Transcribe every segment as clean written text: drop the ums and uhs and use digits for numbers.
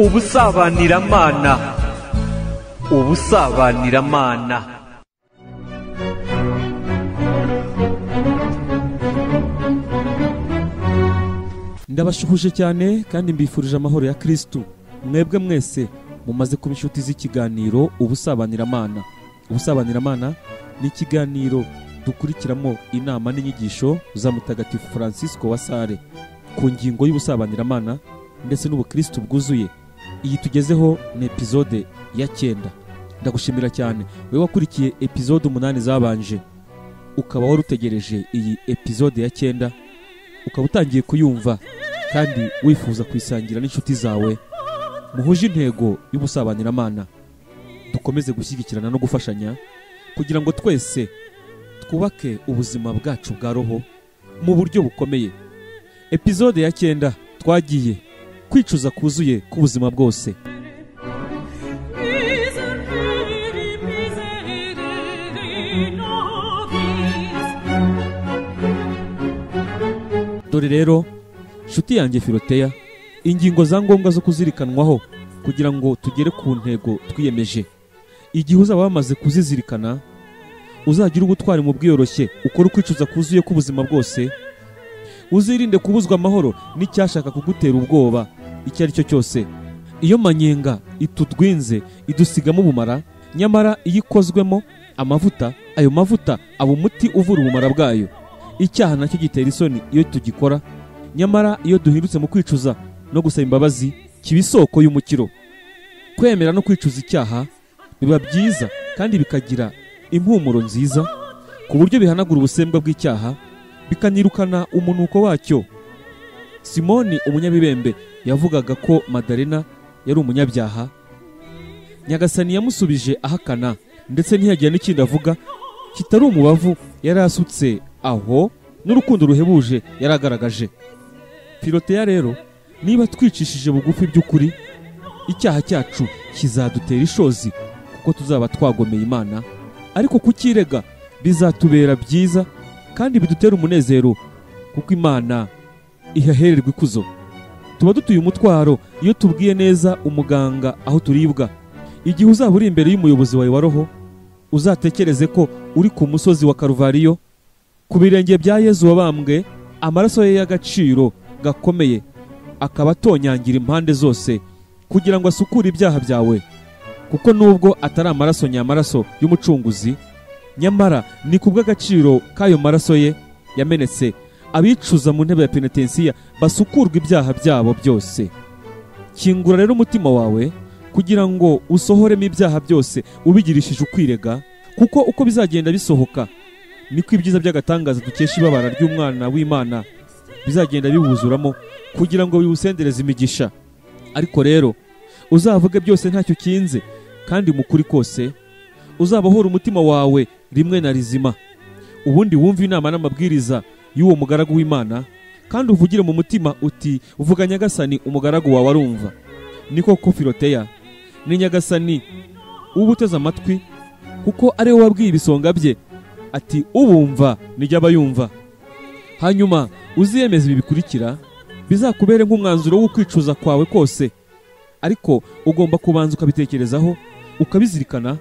Ubusabaniramana, ubusabaniramana. Ndabashuhuje cyane kandi mbifurije amahoro ya Kristu. Mwebwe mwese mumaze kuba inshuti z'ikiganiro Ubusabaniramana. Ubusabaniramana ni ikiganiro dukurikiramo inama n'inyigisho za Mutagatifu Francisco wa Sales ku ngingo y'ubusabaniramana ndetse n'ubukristu bwuzuye. Iyi tugezeho ni episode ya 9. Ndagushimira cyane wewe wakurikiye episode 8 zabanje, ukaba warutegereje iyi episode ya 9, ukaba utangiye kuyumva kandi wifuza kwisangira n'inshuti zawe muhuje intego y'ubusabaniramana. Dukomeze gushyigikirana no gufashanya kugira ngo twese twubake ubuzima bwacu bwa roho mu buryo bukomeye. Episode ya 9 twagiye kwicuza kuzuye k'ubuzima bwose. Dore rero nshuti yanjye Filoteya, ingingo za ngombwa zo kuzirikanwaho kugira ngo tugere ku ntego twiyemeje. Igihe uzaba wamaze kuzizirikana, uzagira ubutwari mu bwiyoroshye, ukora ukwicuza kuzuye k'ubuzima bwose, uzirinde kubuzwa amahoro n'icyashaka kugutera ubwoba icyo ari cyo cyose. Iyo manyenga itudwinze idusigamo ubumara, nyamara iyo ikozwemo amavuta, ayo mavuta aba umuti uvura ubumara bwayo. Icyaha nacyo gitera isoni iyo tugikora, nyamara iyo duhindutse mu kwicuza no gusaba imbabazi kiba isoko y'umukiro. Kwemera no kwicuza icyaha biba byiza kandi bikagira impumuro nziza, ku buryo bihanagura ubusembwa bw'icyaha bikanirukana umunuko wacyo. Simoni umunyabibembe yavugaga ko Madalena yari umunyabyaha. Nyagasani yamusubije ahakana, ndetse ntiyagira n'ikindi avuga kitari umubavu yari asutse aho n'urukundo ruhebuje yaragaragaje. Filoteya rero, niba twicishije bugufi by'ukuri, icyaha cyacu kizadutera ishozi kuko tuzaba twagomeye Imana, ariko kukirega bizatubera byiza kandi bidutera umunezero kuko Imana ihahererwa ikuzo. Tuba dutuye umutwaro iyo tubwiye neza umuganga aho turibwa. Igihe uzaba uri imbere y'umuyobozi wawe wa roho, uzatekereze ko uri ku musozi wa Karuvariyo, ku birenge bya Yezu wabambwe, amaraso ye y'agaciro gakomeye akaba atonyangira impande zose kugira ngo asukure ibyaha byawe. Kuko nubwo atari amaraso nyamaraso y'umucunguzi, nyamara ni kubw'agaciro k'ayo maraso ye yamenetse abicuza mu ntebe ya penetensiya basukurwa ibyaha byabo byose. Kingura rero umutima wawe kugira ngo usohoremo ibyaha byose ubigirishije ukwirega, kuko uko bizagenda bisohoka niko ibyiza by'agatangaza dukesha ibabara ry'umwana w'Imana bizagenda biwuzuramo kugira ngo biwusendereze imigisha. Ariko rero uzavuge byose ntacyo kinze, kandi mu kuri kose uzabohora umutima wawe rimwe na rizima, ubundi wumve inama n'amabwiriza y'uwo mugaragu w'Imana, kandi uvugire mu mutima uti uvuga Nyagasani umugaragu wawe arumva. Niko ko Filoteya, ni Nyagasani uba uteze amatwi, kuko ari we wabwiye ibisonga bye ati ubumva nijya aba yumva. Hanyuma uziyemeza ibi bikurikira bizakubere nk'umwanzuro w'ukwicuza kwawe kose, ariko ugomba kubanza ukabitekerezaho, ukabizirikana,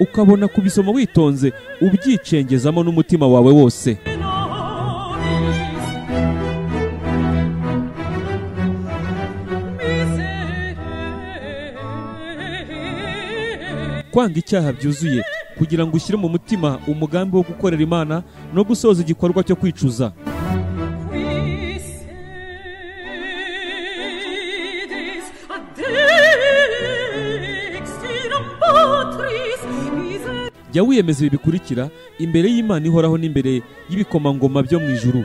ukabona kubisoma witonze, ubyicengezamo n'umutima wawe wose. Kwanga icyaha byuzuye kugira ngo ushyire mu mutima umugambi wo gukorera Imana no gusoza igikorwa cyo kwicuza. Jya wiyemeza ibi bikurikira imbere y'Imana ihoraho n'imbere y'ibikomangoma byo mu ijuru.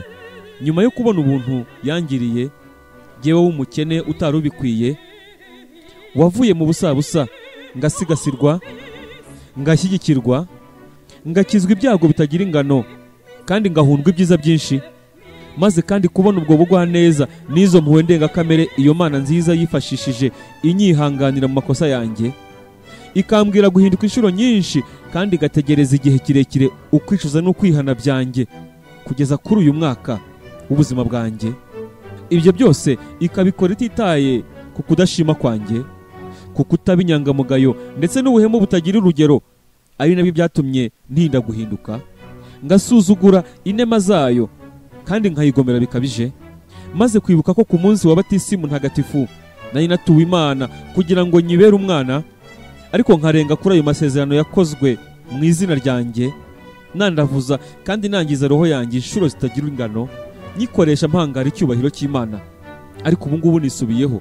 Nyuma yo kubona ubuntu yangiriye, jyewe w'umukene utari ubikwiye, wavuye mu busabusa ngasigasirwa, ngashyigikirwa, ngakizwa ibyago bitagira ingano, kandi ngahundwa ibyiza byinshi, maze kandi kubona ubwo bugwaneza n'izo mpuhwe ndengakamere iyo Mana nziza yifashishije inyihanganira mu makosa yanjye, ikambwira guhinduka inshuro nyinshi kandi igategereza igihe kirekire ukwicuza n'ukwihana byanjye kugeza kuri uyu mwaka w'ubuzima bwanjye. Ibyo byose ikabikora ititaye ku kudashima kwanjye, ku kutaba inyangamugayo ndetse n'ubuhemu butagira urugero, ari nabyo byatumye ntinda guhinduka, ngasuzugura inema zayo kandi nkayigomera bikabije. Maze kwibuka ko ku munsi wa batisimu ntagatifu nari natuwe Imana kugira ngo nyibere umwana, ariko nkarenga kuri ayo masezerano yakozwe mu izina ryanjye, nandavuza kandi nangiza roho yanjye inshuro zitagira ingano, nyikoresha mpangara icyubahiro cy'Imana. Ariko ubu ngubu nisubiyeho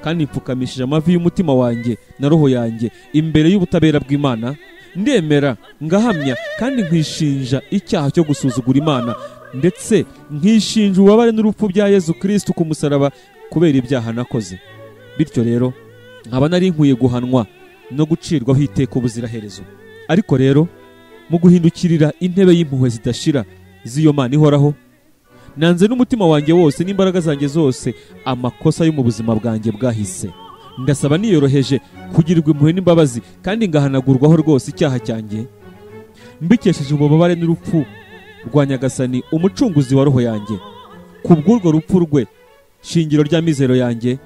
kandi mpfukamishije amavi y'umutima wanjye na roho yanjye imbere y'ubutabera bw'Imana, ndemera ngahamya kandi nkishinja icyaha cyo gusuzugura Imana, ndetse nkishinja ububabare n'urupfu bya Yezu Kristu ku musaraba kubera ibyaha nakoze. Bityo rero nkaba nari nkwiye guhanwa no gucirwaho iteka ubuziraherezo. Ariko rero mu guhindukirira intebe y'impuhwe zidashira z'iyo Mana ihoraho, nanze n'umutima wanjye wose n'imbaraga zanjye zose amakosa yo mu buzima bwanjye bwahise. Ndasaba niyoroheje kugirirwa impuhwe n'imbabazi kandi ngahanagurwaho rwose icyaha cyanjye, mbikesheje ububabare n'urupfu rwa Nyagasani umucunguzi wa roho yanjye. Kubw'urwo rupfu rwe, shingiro ry'amizero yanjye,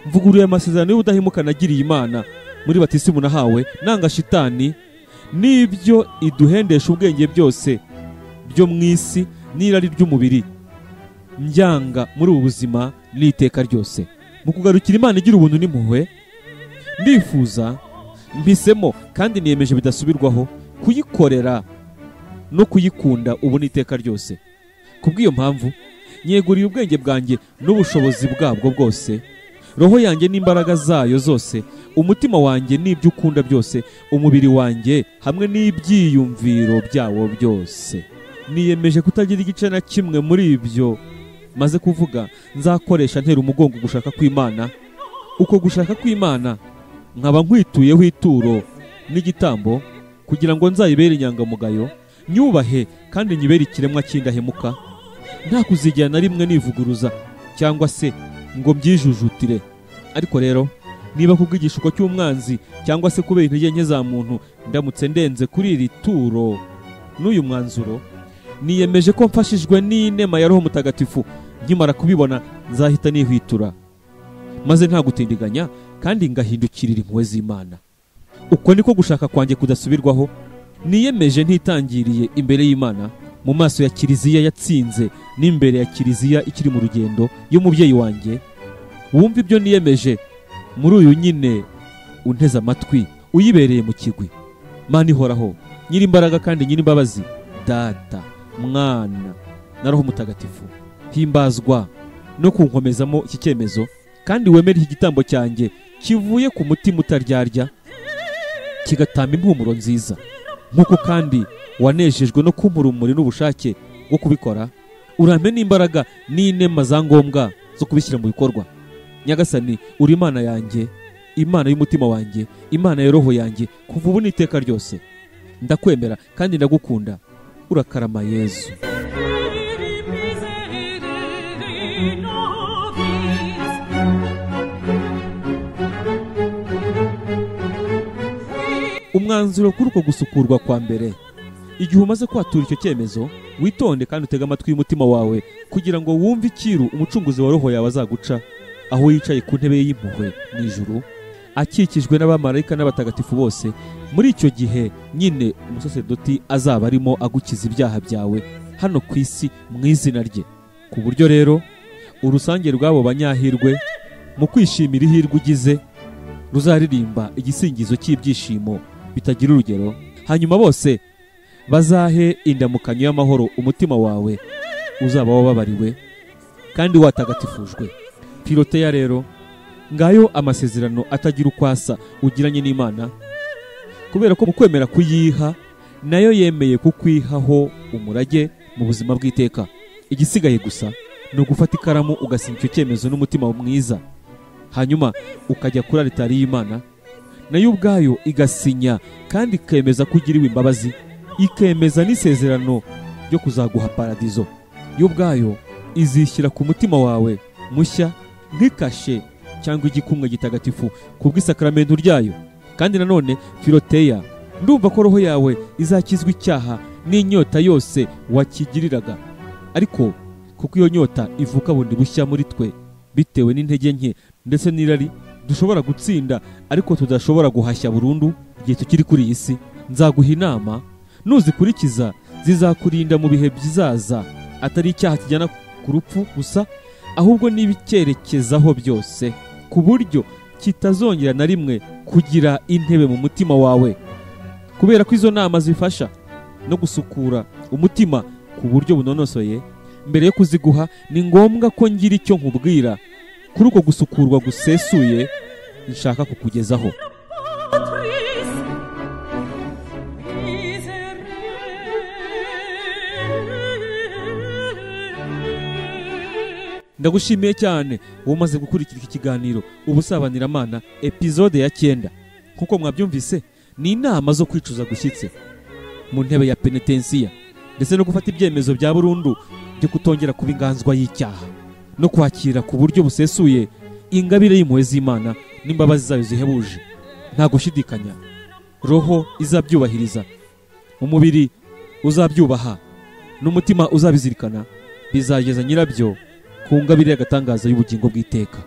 mvuguruye amasezerano y'ubudahemuka nagiriye Imana muri batisimu nahawe, nanga shitani n'ibyo iduhendesha ubwenge byose byo mu isi n'irari ry'umubiri, mbyanga muri ubu buzima n'iteka ryose. Mu kugarukira Imana igira ubuntu n'impuhwe, ndifuza, mpisemo kandi niyemeje bidasubirwaho kuyikorera no kuyikunda ubu n'iteka ryose. Kubw'iyo mpamvu nyeguriye ubwenge bwanjye n'ubushobozi bwabwo bwose, roho yanjye n'imbaraga zayo zose, umutima wanjye n'ibyo ukunda byose, umubiri wanjye hamwe n'ibyiyumviro byawo byose. Niyemeje kutagira igice na kimwe muri ibyo maze kuvuga nzakoresha ntera umugongo gushaka kw'Imana. Uko gushaka kw'Imana nkaba nkwituyeho ituro n'igitambo kugira ngo nzayibere inyangamugayo, nyubahe kandi nyibere ikiremwa cy'indahemuka, nta kuzigera na rimwe nivuguruza cyangwa se ngo mbyijujutire. Ariko rero niba kubw'igishuko cy'umwanzi cyangwa se kubera intege nke za muntu ndamutse ndenze kuri iri turo n'uyu mwanzuro, niyemeje ko mfashijwe n'inema ya Roho Mutagatifu, nkimara kubibona nzahita nihwitura maze nta gutindiganya kandi ngahindukirira impuhwe z'Imana. Uko niko gushaka kwanjye kudasubirwaho niyemeje ntitangiriye imbere y'Imana, mu maso ya Kiliziya yatsinze n'imbere ya Kiliziya ikiri mu rugendo y'umubyeyi wanjye. Wumva ibyo niyemeje muri uyu nyine unteze amatwi uyibereye mu kigwi. Mana ihoraho, nyirimbaraga kandi nyir'imbabazi, Data, Mwana na Roho Mutagatifu, himbazwa no kunkomezamo iki cyemezo, kandi wemere iki gitambo cyanjye kivuye ku mutima utaryarya, kigatamba impumuro nziza. Nk'uko kandi wanejejwe no kumpa urumuri n'ubushake bwo kubikora, urampe n'imbaraga n'inema za ngombwa zo kubishyira mu bikorwa. Nyagasani, uri Imana yanjye, Imana y'umutima wanjye, Imana ya roho yanjye, kuva ubu n'iteka ryose. Ndakwemera kandi ndagukunda. Urakarama Yezu. Umwanzuro kuri uko gusukurwa kwa mbere. Igihe umaze kwatura icyo cyemezo, witonde kandi utege amatwi y'umutima wawe kugira ngo wumve ikiru umucunguzi wa roho yawe azaguca aho yicaye ku ntebe y'impuhwe mu ijuru, akikijwe n'abamarayika n'abatagatifu bose. Muri icyo gihe nyine umusaseredoti azaba arimo agukiza ibyaha byawe hano ku isi mu izina rye. Ku buryo rero urusange rw'abo banyahirwe mu kwishimira ihirwe ugize ruzaririmba igisingizo cy'ibyishimo bitagira urugero, hanyuma bose bazahe indamukanyo y'amahoro umutima wawe uzaba wababariwe kandi watagatifujwe. Filoteya rero, ngayo amasezerano atagira ukwasa ugiranye n'Imana, kubera ko mu kwemera kuyiha nayo yemeye kukwihaho umurage mu buzima bw'iteka. Igisigaye gusa ni ugufata ikaramu ugasinya icyo cyemezo n'umutima mwiza, hanyuma ukajya kuri alitari y'Imana, nayo ubwayo igasinya kandi ikemeza ko ugiriwe imbabazi, ikemeza n'isezerano ryo kuzaguha paradizo. Yo ubwayo izishyira ku mutima wawe mushya nk'ikashe cyangwa igikumwe gitagatifu kubw'isakramentu ryayo. Kandi nanone Filoteya, ndumva ko roho yawe izakizwa icyaha n'inyota yose wakigiriraga. Ariko kuko iyo nyota ivuka bundi bushya muri twe bitewe n'intege nke ndetse n'irari, dushobora gutsinda ariko tudashobora guhashya burundu igihe tukiri kuri iyi si. Nzaguha inama, nuzikurikiza zizakurinda mu bihe bizaza, atari icyaha kijyana ku rupfu gusa, ahubwo n'ibicyerekezaho byose, ku buryo kitazongera na rimwe kugira intebe mu mutima wawe. Kubera ko izo nama zifasha no gusukura umutima ku buryo bunonosoye, mbere yo kuziguha ni ngombwa ko ngira icyo nkubwira kuri uko gusukurwa gusesuye nshaka kukugezaho. Patris, miserere. Ndagushimiye cyane wowe umaze gukurikira iki kiganiro Ubusabaniramana episode ya 9. Nkuko mwabyumvise, ni inama zo kwicuza gushyitse mu ntebe ya penetensiya, ndetse no gufata ibyemezo bya burundu byo kutongera kuba inganzwa y'icyaha, no kwakira ku buryo busesuye ingabire y'impuhwe z'Imana n'imbabazi zayo zihebuje. Nta gushidikanya, roho izabyubahiriza, umubiri uzabyubaha, n'umutima uzabizirikana, bizageza nyirabyo ku ngabire y'agatangaza y'ubugingo bw'iteka.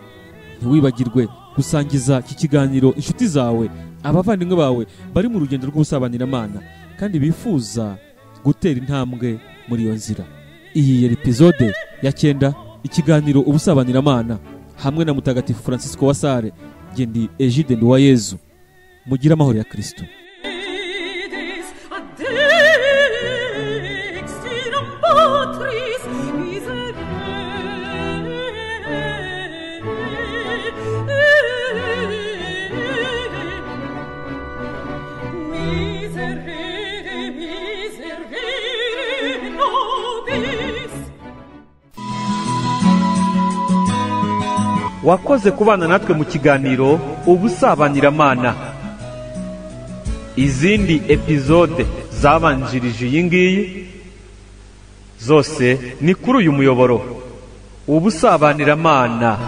Ntiwibagirwe gusangiza iki kiganiro inshuti zawe, abavandimwe bawe bari mu rugendo rw'ubusabaniramana kandi bifuza gutera intambwe muri iyo nzira. Iyi yari episode ya 9, ikiganiro Ubusabaniramana hamwe na Mutagatifu Francisco wa Sales. Jye ndi Egide Nduwayezu. Mugire amahoro ya Kristo. Fides ad dexteram Patris, miserere, miserere, miserere nobis. Wakoze kubana natwe mu kiganiro Ubusabaniramana. Izindi epizode zabanjirije iyi ngiyi zose ni kuri uyu muyoboro Ubusabaniramana.